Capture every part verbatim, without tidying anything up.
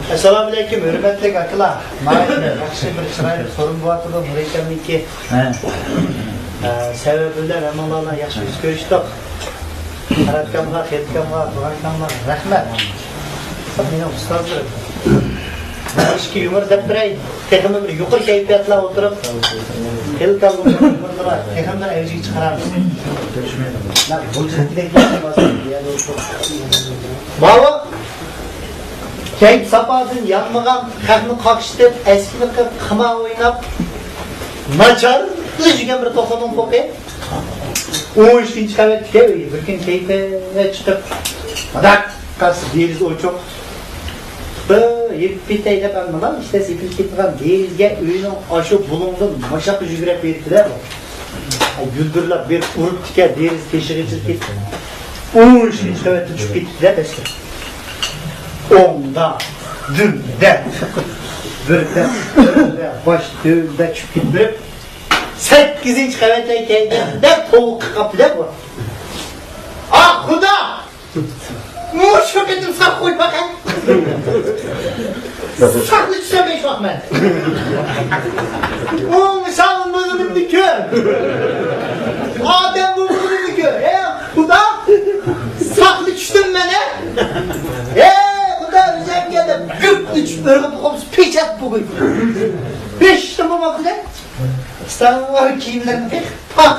ئەسسالامۇئەلەيكۇم، ھۆرمەتلىك ئاكىلار. ناھايىتى ياخشى بىر چىرايلىق سورۇن بولۇۋاتىدۇ، نۇرى ئاكامنىڭكى. ھە. ئە، سەۋەبى بىلەن ھەممىڭلار بىلەن ياخشى يۈز كۆرۈشتۇق. قارا ئاكامغا، خېلى ئاكامغا، تۇرغان ئاكامغا رەھمەت. مېنىڭ ئۇستازلىرىم. بۇ ئىككى يۇمۇر دەپ بېرەي. تېخىمۇ بىر يۇقىرى كەيپىياتلا ئولتۇرۇپ، خېلى ئاكامنىڭ يۇمۇرلىرى تېخىمۇ بىر ئەۋجىگە چىقىرارمىز. ماۋۇ كەيپ ساپادىن يانمىغان، خەقنى قاقشىتىپ، ئەسكىلىك قىلىپ، قىمار ئويناپ، ناچارلا يۈرگەن بىر توخۇنىڭ پوقى. ئون ئۈچىنچى قەۋەتتىكەن ئۆيى. بىر كۈنى كەيپى چىقىپ، مۇنداق قارىسا، دېرىزە ئوچۇق. بىر يېپىپ كېتەي دەپ، ئەمما ئىشتە سېپىلىپ كېتىدىغان دېرىزىگە ئۆينىڭ ئاشۇ بۇلۇڭدىن ماشاققا يۈگۈرۈپ بېرىپتۇ-دە بۇ. گۈلدۈرلەپ بېرىپ ئۇرۇپتىكەن، دېرىزە تېشىغا ئېچىلىپ كېتىپتۇ. ئون ئۈچىنچى قەۋەتتىن چۈشۈپ كېتىپتۇ-دە پەسكە. ئوڭدا، دۈمدە، بىردە، تۆۋەندە، باش تۆۋەندە چۈشۈپ كېتىپ بېرىپ، سەككىزىنچى قەۋەتلەرگە كەلگەندە توۋا قىلىپ قاپتۇ-دە بۇ. ئاھ، خۇدا! مۇشۇ قېتىم ساق قويۇپ باقاي. ساقنى چۈشەنمەي شۇ مەن. ئۇ مىسالىم بولغىنىمنى كۆر. ئادەم بولغىنىمنى كۆر. ئەي خۇدا! ساقنى چۈشتۈم مەن، ھە؟ ئەي خۇدا، ئۆزۈڭگە دەپ گۈپنى چۈشۈپ ئۆرۈپ قويۇپسىز، پېچەت بۈگۈن. بېشىم بولماپتۇ-دە. ئۇستام كىيىملىرىنى تېخىپ، پاھ!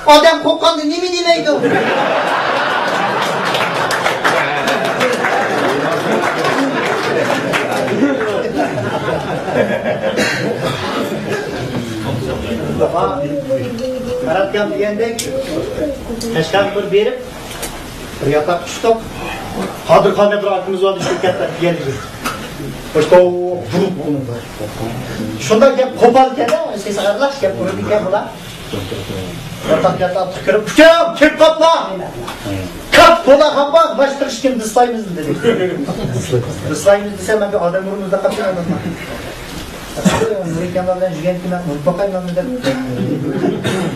ئادەم قورققاندا نېمە دېمەيدۇ؟ قاراتكان دېگەندەك، قەشقەرگە بىر بېرىپ، بىر ياتاق چۈشتۇق. قادىرخان دەپ بىر ئاكىمىز بار، چۈشۈپ كەتتى دېگەن ئىدى. شۇنداق گەپ قوپالكەن-دە، سېسىق ئارىلاش گەپ قۇرىدىكەن بۇلار. ياتاق ياتاق تۈكۈرۈپ، ئۇكام، كىرىپ قاپلا! كاپ، تولا خاپا، باش تىقىشكىن دىسلايمىز دېدى. دىسلايمىز دېسە، مەن بىر ئادەم ئۇرىمىز دەپ قاپتىمەن. نۇرى ئاكاملار بىلەن يۈرگەنتىم، مەن ئۇرۇپ باقايمەنمۇ دەپ.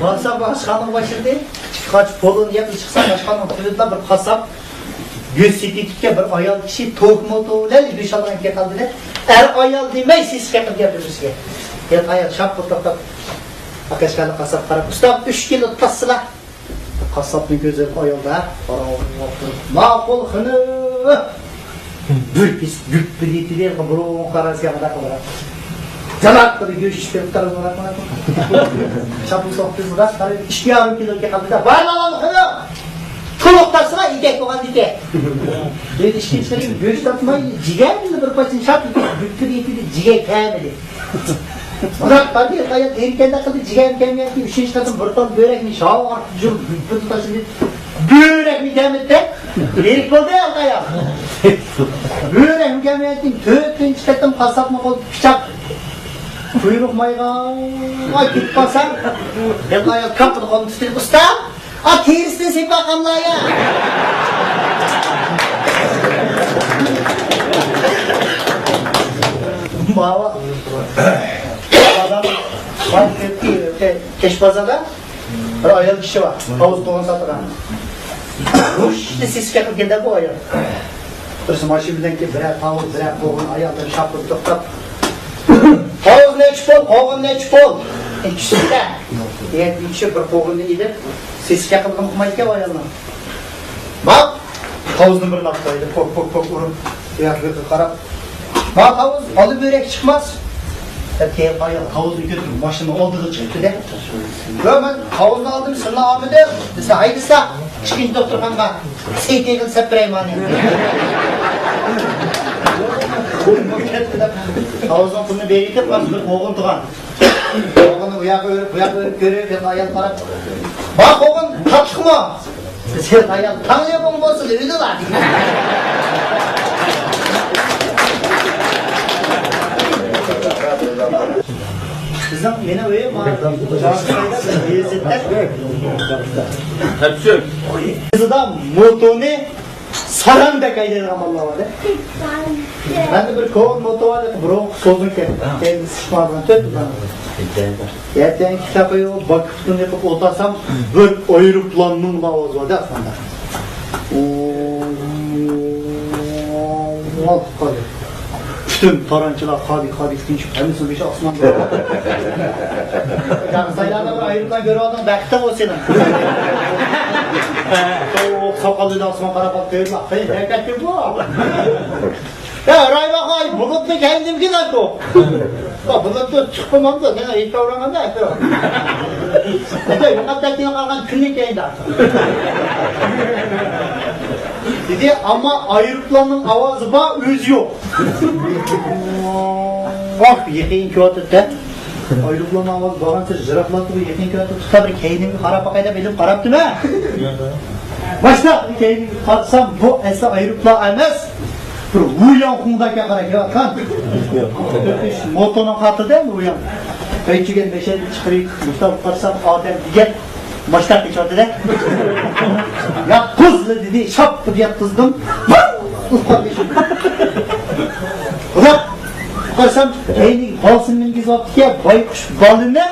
بارسام، بىر ئاشخانىغا باشلىدى. ئىككى قاچا پولۇنى يەپ چىقسام، ئاشخانىنىڭ تۈۋىدىلا بىر قاسساپ گۆش سېتىۋېتىپتىكەن، بىر ئايال كىشى توك موتو بىلەن گۆش ئالغان كېلىپ قالدى دەپ. ئەر ئايال دېمەي، سېسىق قىلىپ گەپلىشىشكە. يەنە ئايال شاپ تۇرۇپ توختاپ، قەشقەرلىك قاسساپقا قاراپ، ئۇستا، ئۈچ كىلو تاسسىلا. قاسساپنىڭ كۆزلىرى ئايالدا قاراپ تۇرۇپ، ماقۇل خېنىم. بىر كېسىپ گۈپپىدە يېتىدۇ، بۇرۇن قاراسا ياغدا قالار. جاناب، بىر گۆش چۈشۈپ قارىسا، شاپۇل سوقتى، بۇنداق قاراپ، ئىككى يارىم كىلو كەپ قالدى-دە، بار بالام خېنىم. تولۇق تارتسىلا، يېگەك بولغان ئىكەن. ئۆزى ئىشكە چىقىپ، گۆش تارتماي، جىگەرنى بىر پارچىنى شاپ يېدى، گۈپپىدە يېتىدۇ، جىگەر كەلمىدى. مۇرات قانداق ئايال ئېرىكەندە قىلدى، جىگەرمۇ كەلمىگەن، ئۈچىنچى قېتىم بىر تال بۆرەكنى شاۋ ئارتىپ جۈرۈپ، بىر تاشلىدى. بۆرەكمۇ كەلمىدى. ئېرىك بولدى ئايال. بۆرەكمۇ كەلمىگەن، تۆتىنچى قېتىم قاسساپنىڭ قولىدا پىچاق. قۇيرۇق مايغا كېتىپ قالسا، ئايال كاپىنى قولىنى تۇتۇپ، ئۇستا! ئا، تېرىسىدىن سېپىۋالغانلا يا. ماۋۇ بازار، كەچ بازاردا بىر ئايال كىشى بار، تاۋۇز قوغۇن ساتىدىغان. ھۇشنى سېسىق قىلىپ كەلدى بۇ ئايال. بىرسى ماشىنا بىلەن كېلىپ، بىرەر تاۋۇز، بىرەر قوغۇن، ئايالدىن شاپىلىپ توختاپ، تاۋۇز نەچچە پۇل، قوغۇن نەچچە پۇل؟ ئىككىسى-دە. دېگەن كىشى بىر قوغۇننى ئېلىپ، سېسىق قىلغىنى قىلمايدىكەن ئايالنىڭ. باق، تاۋۇزنى بىرنى ئاپتۇ، پوك، پوك، پوك ئۇرۇپ، بۇ ياققا بىر قاراپ. ما تاۋۇز، ئالا بۆرەك چىقماس. دەپ كېيىن ئايال تاۋۇزنى كۆتۈرۈپ، ماشىنا ئالدىغا چىقتى-دە. ياق، مەن تاۋۇزنى ئالدىم، سىلىنى ئالمىدىم دېسە، ھەيدىسە، ئىككىنچى دوختۇرخانىغا سېيىت ئېغىل سەپ بېرەي مانا. تاۋۇزنىڭ پۇلىنى بېرىپ كېتىپ، بىر قوغۇن تۇغان. قوغۇننى ئۇ ياققا ئۆرۈپ، بۇ ياققا ئۆرۈپ كۆرۈپ، يەنە ئايال قاراپ، ما قوغۇن تاتلىقمۇ؟ سېيىت ئايال، تاڭيا بوڭ بولسۇن، ئۆيدىلا. بىزنىڭ، مېنىڭ ئۆيۈم، يېزىدا موتونى ساراندەك ھەيدەيدىغان بالىلار بار-دە. مەندە بىر كونا موتو بار، بۇرۇنقى سوزۇلۇپ كەتتى. كەينىدە سىشقا بارغان تۆت دانە. ئەتەڭ كىتاب ئوقۇپ، باكا پۇتۇمنى يېقىپ ئولتۇرسام، بىر ئايروپىلاننىڭ ئاۋازى بار-دە ئاسماندا. ئۇ، ئۇ، ئۇ، ئۇ، ئۇ. پۈتۈن تارانچىلار خادى، خادى، تىنچ، ھەممىسىنىڭ بېشى ئاسماندا. يا، سايلاندا بىر ئايروپىلان كۆرۈۋالدىڭ، بەختىڭ بولسۇن. سوقۇپ، ساقاللىرى ئاسمانغا قاراپ قېرىلار. خەير، ھەرىكەت يوق. يا، رايباقاي، بۇلۇتنى كەينىمگە ئاتتۇق. يا، بۇلۇتنى چىقىپ بولمامدۇ، سەن ھېچ ئورۇنغا ئەتتىڭ. يوقاپ كەتكىنى قالغان كۈننى كەينىدە. دېدى، ئەمما ئايروپىلاننىڭ ئاۋازى بار، ئۆزى يوق. ئاھ، يېقىن كېلىۋاتىدۇ-دە. ئايروپىلاننىڭ ئاۋازى بارغانسېرى يىراقلاپ تۇرۇپ، يېقىن كېلىۋاتىدۇ. توختا، بىر كەينىمگە قاراپ باقاي دەپ ئېلىپ قاراپتىمەن. باشتا كەينىمگە قارىسام، بۇ ئەسلى ئايروپىلان ئەمەس. بىر ۋۇياڭ خۇڭدا ئىكەن، قارا كېلىۋاتقان. موتونىڭ قاتىدە ۋۇياڭ. ئۆيچىگەن بەشەر چىقىرىپ، مۇشتاق قارىسام، ئادەم دېگەن. ماشتا قېچىۋاتىدۇ. ياتقۇزلا دېدى، شاپپىدە ياتقۇزدۇم. ئۇلاپ قارىسام، كەينىگە بالىسىنى مىنگۈزۈۋاپتىكەن، بايقۇش بالىنىڭ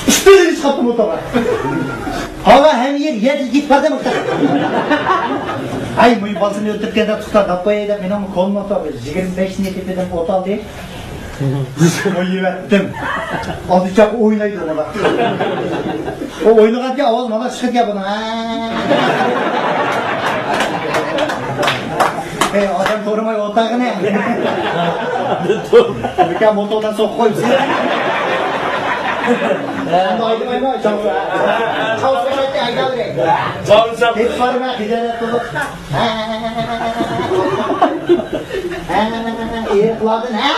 ئۈستىدىن چىقىپتۇ موتورغا. ھاۋا ھەممە يەر يەرلىك يېتىپ بارىدۇ. ھەي، مۇشۇ بالىسىنى ئۆلتۈرگەندە توختا داپ قوياي دەپ، مېنىڭ كولمۇ يىگىرمە بەش نى تېپىدىم، ئوت ئالدى. ئوينىۋەتتىم. ئالدىچاق ئوينايدۇ مانا. ئۇ ئوينىغانكەن ئاۋاز مانا چىقىدىكەن بۇنىڭ. ھە. ئەي، ئادەم تۇرماي ئولتۇرغىنى. بىكار موتوردىن سوقۇپ قويۇپسىز. ئەمدى ئايدىمايمەن، چاۋسا. چاۋسا قايتتى، ئايدالدى. چاۋسا. ھېچ بارماي، خىجالەت بولۇپ. ھە، ھە، ئېرىقلاردىن، ھە.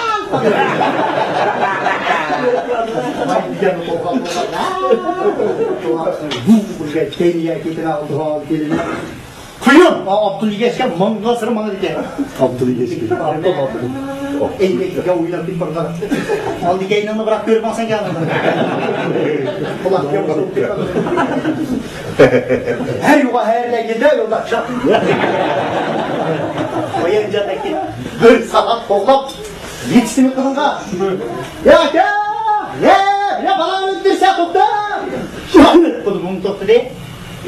قۇيۇن، ئابدۇللا يېگەچكە ماڭغانسېرى ماڭىدىكەن. ئابدۇللا يېگەچكە. ئەينەككە ئويناپ كېتىپ بارغان. ئالدى كەينىڭنى بىراق كۆرۈپ ماڭسەن كەلدىڭ. قۇلاق يوق. ھەر يوغا ھەرلەرگىدە يولداش. قويۇنجاندەك بىر سائەت قوغلاپ يېتىشتىمۇ قىلغان. يا ئاكا! يا، يا بالاڭنى ئۆلتۈرسە توختا! بۇ مۇڭ توختىدى.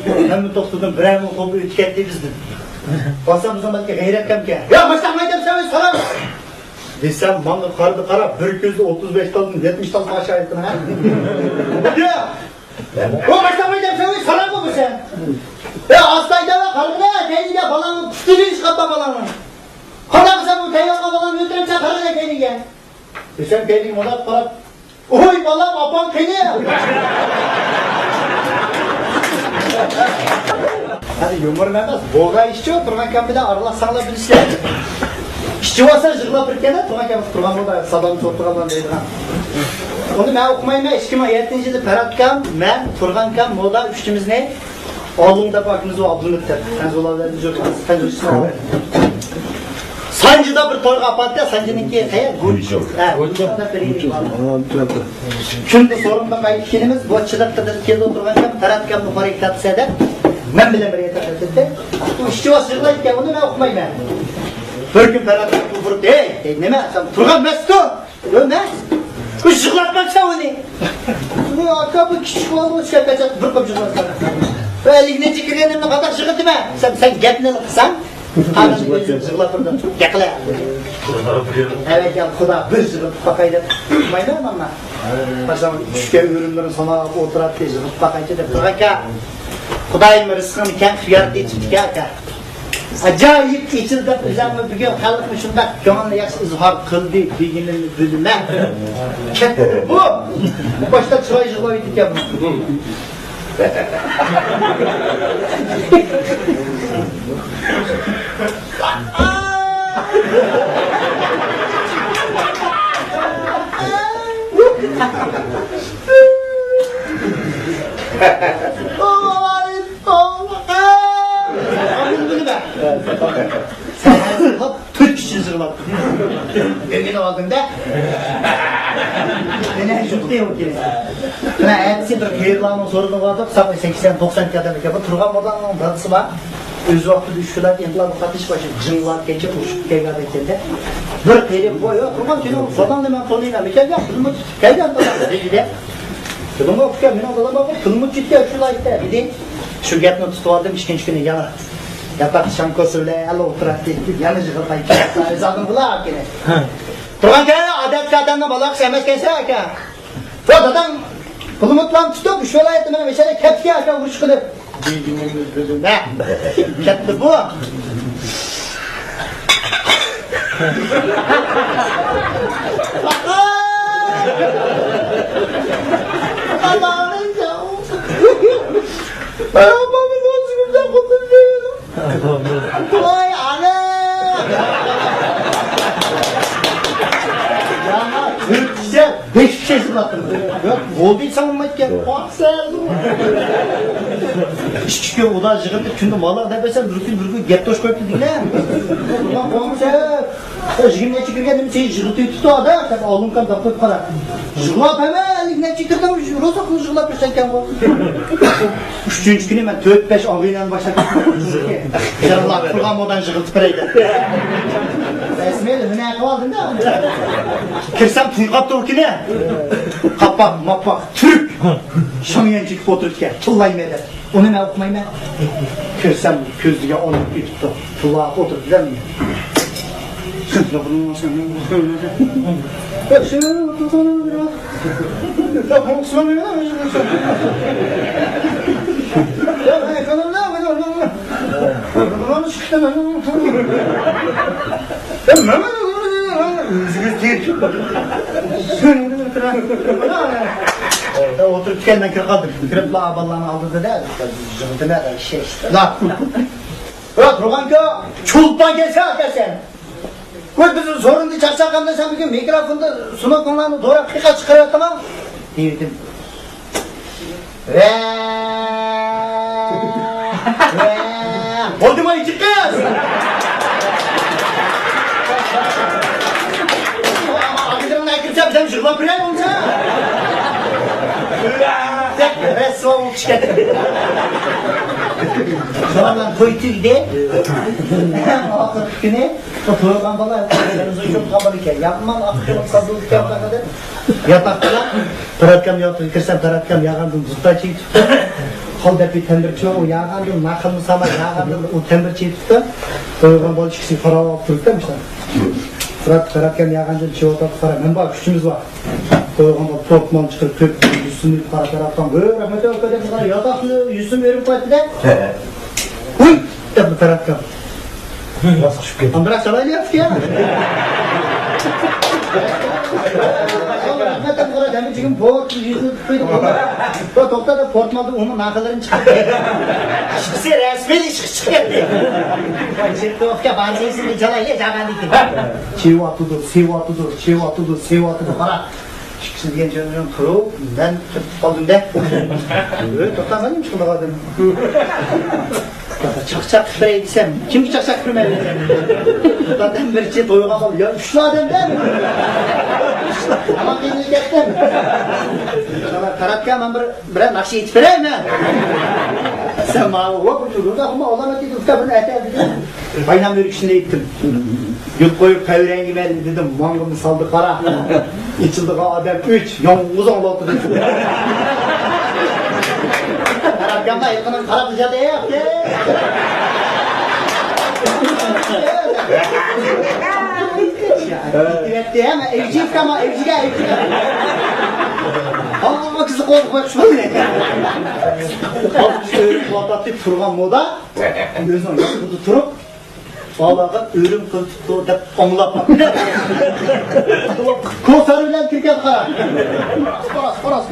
مەنمۇ توختىدىم، بىرەر مۇڭ توپ ئۆتۈپ كەتتى بىزدىن. بارسام بىزنىڭ بەلكى غەيرەت كەمكەن. يا باشلاپ مايدام سەۋەي سالام! دېسەم، ماڭا قارىدى قارا، بىر كۆزى ئوتتۇز بەش تالدىن يەتمىش تال تاش ئايتىنا. يا! ئۇ باشلاماي دەپ سۆزنى ساراڭ بولمىسا. يا، ئاستا ئايدالا، قارىغىنا، كەينىگە بالاڭنى پۇتىنى چىقارتما بالاڭنى. قانداق قىلسام بۇ تەييارغا بالاڭنى ئۆلتۈرۈپسەن، قارىغىنا كەينىگە. دېسەم، كەينىگە مۇنداق قاراپ، ۋوي بالام، ئاپاڭ قېنى؟ ھەي، يۇمۇرۇم ئەمەس، بولغان ئىشچۇ، تۇرغان كامپىدا ئارىلاشساڭلار بىلىسىلەر. ئىچىۋالسا يىغلاپ بىر كەلە، تۇرغان كامپىدا تۇرغان بولغان، سادام سورتىغانلار دەيدىغان. ئۇنى مەن ئوقۇمايمەن، ئىككى مىڭ يەتتىنچى يىلى پەرھات ئاكام، مەن، تۇرغان ئاكام، مودا ئۈچىمىزنى ئالدىڭدا بۇ ئاكىمىز بار ئابدۇمۇتتەپ. خەنزۇلار بىلەن جۇرت، خەنزۇ ئىسمى بار. سانجىدا بىر تويغا ئاپاردى، سانجىنىڭكى قەيەر؟ گۇنچۇڭ. ھە، گۇنچۇڭدا بىر يىل بار. كۈندە سورۇندا قايتىپ كېلىمىز، بۇ چىلىققىدىن كېلىپ ئولتۇرغان ئىكەن، پەرھات ئاكامنى قورۇيۇپ تارتسا دەپ، مەن بىلەن بىرگە تارتىپ كەتتى. ئۇ ئىشچى بالا يىغلايدىكەن، ئۇنى مەن ئۇقمايمەن. بىر كۈن پەرھات ئاكام بۇرۇپ، ھەي، دەيدۇ، نېمە، سەن تۇرغان ئەمەستۇ؟ يوق، ئەمەس. بۇ يىغلاتماقچى ئۇنى. بۇ ئاكا، بۇ كىچىك بالا، بۇ شۇ پەچەت بىر قوپ يىغلاتقان. بۇ ئەللىك نەچچە كىرگەننى قانداق يىغلىتىمەن؟ سەن، سەن گەپنى قىلساڭ، قادىم يىغلاپ تۇردۇم. گەپلە. ئەۋەت، يا خۇدا، بىر يىغلىتىپ باقاي دەپ. ئۇقمايمەن مانا. قاچان چۈشكەن ئۆرۈملىرىنى ساناپ ئولتۇراتتى، يىغلىتىپ باقايچۇ دەپ تۇرغانكەن. خۇدايىم رىزقىڭنى كەڭ قىلىپ يارىتىپ ئېچىپتىكەن ئاكا. ئاجايىپ ئېچىلدىم ئۆزۈممۇ بۈگۈن، خەلقمۇ شۇنداق كۆڭلىنى ياخشى ئىزھار قىلدى دېگىنىمنى بىلىمەن. كەتتى بۇ. باشتا چىراي يىغلاپ ئېيتىپتىكەن بۇ. تۆت كىشى يىغلاپ. ئۆگىنىۋالدىڭ-دە. مانا شۇ قىلدى ئۇ كېيىن. مانا ئەتىسى بىر قېرىلارنىڭ سورۇنىغا باردۇق، ساقى سەكسەن، توقسان ئادەم ئىكەن. بۇ تۇرغان موللانىڭ دادىسى بار. ئۆز ۋاقتىدا ئۈچ كۈنلەپ ئىنقىلابقا قاتنىشىپ، باشلاپ جىڭلار كەچۈپ، ئۇرۇشۇپ كەلگەن ئىكەن-دە. بىر قېرى، ۋاي، ۋاي، تۇرغان سېنىڭ داداڭ نېمە قىلدى؟ نېمە كەلگەن؟ پۇلمۇ كەلگەن دېدى-دە. پۇلمۇ ئۇكا، مېنىڭ دادام بارغۇ، پۇلمۇ كەتكەن شۇ لايىقتا، دېدى. شۇ گەپنى تۇتۇۋالدىم، ئىككىنچى كۈنى يەنە ياتاق شامكوسى بىلەن ئەل ئولتۇراتتى. يەنە يىغىلغان كېلىپ، ئۆزى ئالدىم بۇلار كېلىپ. تۇرغان كەن، ئادەتتىكى ئادەمنىڭ بالىلىق ئەمەس ئىكەنسەن ئاكا. ۋە داداڭ پۇلمۇتلارنى تۇتۇپ، ئۈچ ۋىلايەتتە مېنىڭ مەشەدە كەپتىكەن ئاكا، ئۇرۇش قىلىپ. كەتتى بۇ. ۋاي ئانا! يانا تۆت كىشى، بەش كىشى يىغلاپ تۇرىدۇ. ياق، بولدى دېسەڭ بولمايدىكەن. قورقسا. ئىككى كۈن ئۇدا يىغىلدى، كۈندە مالا دەپ بەرسەم، بىر كۈن، بىر كۈن گەپ توشۇپ قويۇپتۇ دېگىنە. قورقسا. يىگىرمە نەچچە كىرگەن نېمە سېنى يىغلىتىپ تۇتۇپتۇ ئادا، دەپ ئالدىن كەم داپ قويۇپ قارا. يىغلاپ ھەممە نەچچە كىردىم، روزا قىلىپ يىغلاپ يۈرسەنكەن بۇ. ئۈچىنچى كۈنى مەن تۆت بەش ئاغىنەمنى باشلاپ كەتتىم. يىغلاپ تۇرغان مودان يىغلىتىپ بېرەي دەپ. رەسمىي ھۈنەر قىلىۋالدىم-دە. كىرسەم تۇيۇقاپتۇ ئۇ كۈنى. قاپاق، ماپاق، تۈرۈك. شاڭيۈەن چېكىپ ئولتۇرۇپتىكەن. تىللايمەن دەپ. ئۇنى مەن ئوقۇمايمەن. كىرسەم، كۆزلىگەن ئورنۇم كېتىپتۇ. تىللاپ ئولتۇرۇپتۇ دەم. ئولتۇرۇپ كەلمەي كىرىپ قالدىم. كىرىپلا بالىلارنى ئالدىدا يىغدىم. لا. ۋە تۇرغانكا، چولپان كەلسە ئەكەلسەن. ۋە بىز سورۇندا چاقچاققاندا سەن بۈگۈن مىكروفوندا سۇنۇقۇڭلارنى دوراپ قىقا چىقىرىۋاتىمەن دېيىۋىدىم. ۋە، ۋە. بولدىمۇ ئىككى قىز؟ ئاغزىڭنى ئەكىرسەم سەن يىغلاپ بېرەي بولسا. رەسۋا بولۇپ چىقتى. شۇنىڭ بىلەن توي تۈگىدى. ئاخىرقى كۈنى بۇ تويغان بالا تېلېۋىزور كۆرۈپ قالغان ئىكەن. يامان ئاق كۆرۈپ قالدى ئىكەن دەپ. ياتاقتا تاراتكام ياتىقىغا كىرسەم، تاراتكام ياغاندىن زۇتاچى تۇتۇپ، قول دەپى تەمبىرچى ئۇ ياغاندىن، ناخىل مۇساما ياغاندىن، ئۇ تەمبىرچى تۇتۇپ، تويغان بالا ئىككىسى پاراۋ ئاپ تۇرۇپتۇ مۇشۇنداق. تاراتكام ياغاندىن چىۋاتاپ قارا، مەن بار، كۈچىمىز بار. تويغان بالا پورتمال چىقىرىپ، تۆت يۈز سومنى قارا تاراتقان. ۋوي، رەھمەت ئاكا دەپ قارا، ياتاقنى يۈز سوم بېرىپ قايتتى-دە. ھوي! دەپ تاراتكان. باسقۇچ كەتتى. ئاندىراق چالايلى ياتتى يا. رەھمەت دەپ قارا، دەمى جىگىم بوت، يۈزنى تۇتۇپ قويدى. توختا دەپ پورتمالدىن ئۇنىڭ ناخىلىرىنى چىقاردى. ئىشقىسى رەسمىي ئىشقا چىقىپ كەتتى. چىقتى ئوخكا، بارسا ئېسىمدىن چالايلى، جاغاندىكى. چېۋاتىدۇ، سېۋاتىدۇ، چېۋاتىدۇ، سېۋاتىدۇ. قارا. ئىككىسى دېگەن جايدىن تۇرۇپ، مەن تۇتۇپ قالدىم-دە. ئۆي، توختا، مەن نېمە قىلدىم ئادەم؟ چاقچاق قىلىپ بېرەي دېسەم، كىمگە چاقچاق قىلىپ بېرىمەن؟ دادام بىرچە تويغا قالدى. يا، ئۈچلا ئادەم-دە. ئامان قىينىلىپ كەتتىم. تاراتكا مەن بىر، بىرەر ناخشا ئېيتىپ بېرەي مەن. سەن ماڭا، ۋاپ، ئۇچۇر، ئۇزاقما ئالامەت ئېيتىپ، كىتابىنى ئەتە دېدىم. بايرام ئۆرۈكىشىنى ئېيتتىم. گۈل قويۇپ تەۋرەڭگىمەن دېدىم، ماڭا مىسالدا قارا. ئېچىلىدىغان ئادەم ئۈچ، يالغۇز ئاڭلاۋاتىدۇ. قاراپ كەلمە، يېقىنىڭ قاراپ ئىجادى ياق. ئېۋەتتى، ھەممە ئەۋجىگە، ئەۋجىگە، ئەۋجىگە. ئاڭلىغان كىشى قويۇپ قويۇش بولمايدۇ. تۇرغان مودا. ئۆزىنىڭ ياقىدا تۇرۇپ، بالىغا ئۆرۈم قىلىپتۇ دەپ ئاڭلاپ. كوسار بىلەن كىرگەن قارا. خالاس، خالاس.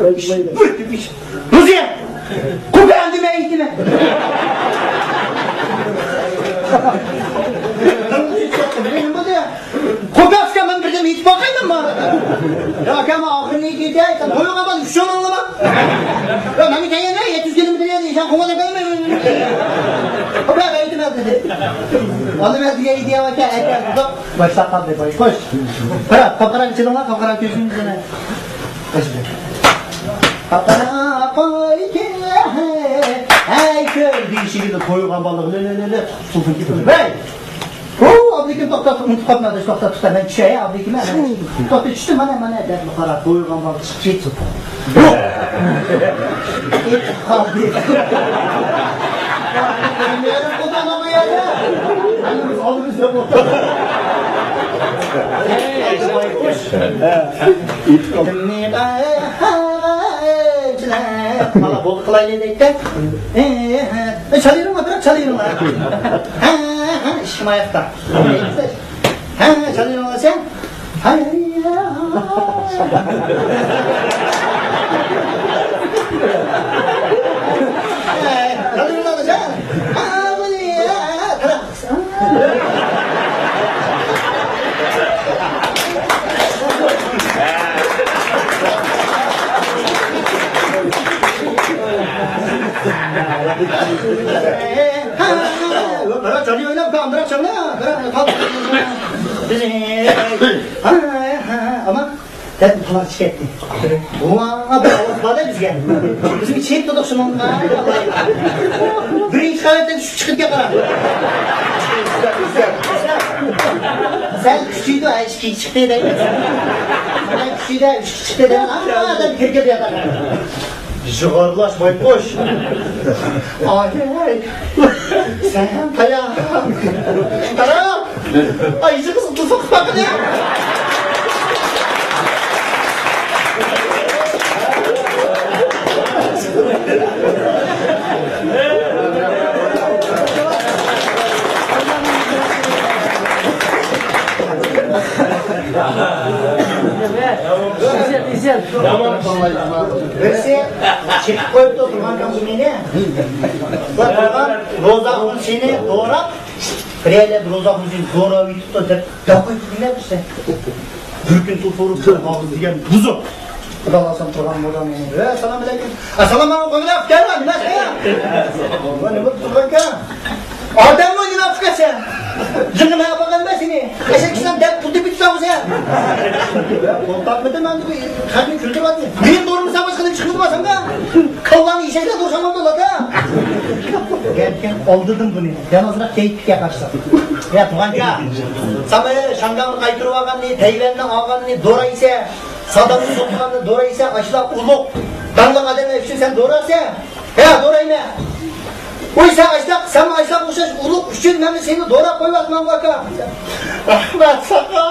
روزىيە! قوپە ئەمدى مەن ئېيتىمەن. نېمە بولدى؟ قوپە ئۇكا، مەن بىردەم ئېيتىپ باقايمەنما؟ يا ئاكا، مەن ئاخىرىنى ئېيتاي، سەن قويۇڭ، مەن شۇنىڭ ئاڭلىما. يا، مەن كەينىدە يەتتە يۈز كىلومېتىر يەردە ئىشان قوڭغۇزدا قالماي. قوپە، مەن ئېيتىمەن دېدى. ئاندىن مەن دېگەن ئىدىيە ئاكا، ئەكە، باشلاپ قالدى، باي، خوش. قارا، قاپقارا چىلىڭلار، قاپقارا كۆزۈڭىزنى. قاپقارا قوي كېلە، ھەي، كۆر دېيىشىگە قويغان بالىغا، لە، لە، لە، لە، تۇتۇلسۇن كېتىدۇ. ھەي! ھۇ، ئابلىكىم، توختات، ئۇنتۇپ قاپتىمەن، توختات، توختات، مەن چۈشەي، ئابلىكىم، مەن. توختات، چۈشتۈم، مانا، مانا، دەپ قاراپ قويغان بالا چىقىپ كېتىپ. يوق. كېتىپ قالدى. نېمە قىلدىڭ بۇ يەردە؟ مانا بولدى قىلايلى دەيتتى. ئە، چالىۋېرىڭلار، بىراق چالىۋېرىڭلار. ھە، ھە، ھە، ئىشىم ئاياقتا. ھە، چالىۋېرىڭلار سەن. ھاي، ھاي، ھاي. ھاي، چالىۋېرىڭلار سەن. ھاي، ھاي، ھاي. بىراق جانى ئويناپ، بىراق چاغلا، بىراق. ئاما دەپ تالار چىقىپ كەتتى. ۋا، بىر ئاۋاز بار-دە بىزگە. بىزمۇ چېكىپ تۇردۇق شۇنىڭغا. بىرىنچى قەۋەتتىن چۈشۈپ چىقىپ كەتكەن. سەل كۈچىيدۇ، ئىككى چىقتى دەيمىز. سەل كۈچىيدۇ، ئۈچ چىقتى دەيمىز. ئادەم كىرگەن ياتاق. يىغارلاش بايقۇش. ئاي، سەن قايا؟ قارا. ئاي، يىغىسىز تۇزۇق باقىدى. بىرسى چېقىپ قويۇپتۇ تۇرغان كامزۇلىنى. بۇ تۇرغان روزا ئۇنسىنى دوراپ، بىرەيلەر روزا ئۇنسىنى دوراپ يېتىپتۇ دەپ گەپ قويۇپ كېتىڭلار بىرسى. بىر كۈن تۇرۇپ، بىر ھاغىز دېگەن بۇزۇق. خۇدا خالىسا تۇرغان مودا مېنى. ۋە، سالام ئەلەيكۇم. ئەسسالامۇ ئەلەيكۇم، قويۇڭلار، كەلمە، نېمە قىلىسەن؟ ۋە، نېمە تۇرغانكەن؟ ئادەممۇ نېمە قىلىپ كەتسە؟ جىڭغا مەن ئاپارغان ئەمەس سېنى. ئەشەك كىشىلەر دەپ پۇل تېپىپ چىقامسەن؟ ۋە، قول تاپمىدىم، مەن بۇ خەقنى كۈلدۈرۈۋاتىمەن. مېنى دورىمىساڭ باشقىدىن چىقمىدىما ساڭا؟ كاللاڭنى ئېشەكلەر دورىساڭ بولىدۇ، لاتا. گەپكەن ئالدىدىم بۇنى. يەنە ئازراق كەيپىگە قارىسا. يا، تۇغانكا، ساڭا شاڭگاڭنى قايتۇرۇۋالغاننى، تەيۋەننى ئالغاننى دورايسەن. سادامنى سوققاننى دورايسەن، ئاشۇنداق ئۇلۇغ، داڭلىق ئادەملەر ئۈچۈن سەن دورارسەن. ھە، دورايمەن. ۋوي، سەن ئاشۇنداق، سەن ئاشۇنداق ئوخشاش ئۇلۇغ ئۈچۈن مەن سېنى دوراپ قويۇۋاتىمەنغۇ، ئاكا. رەھمەت ساڭا.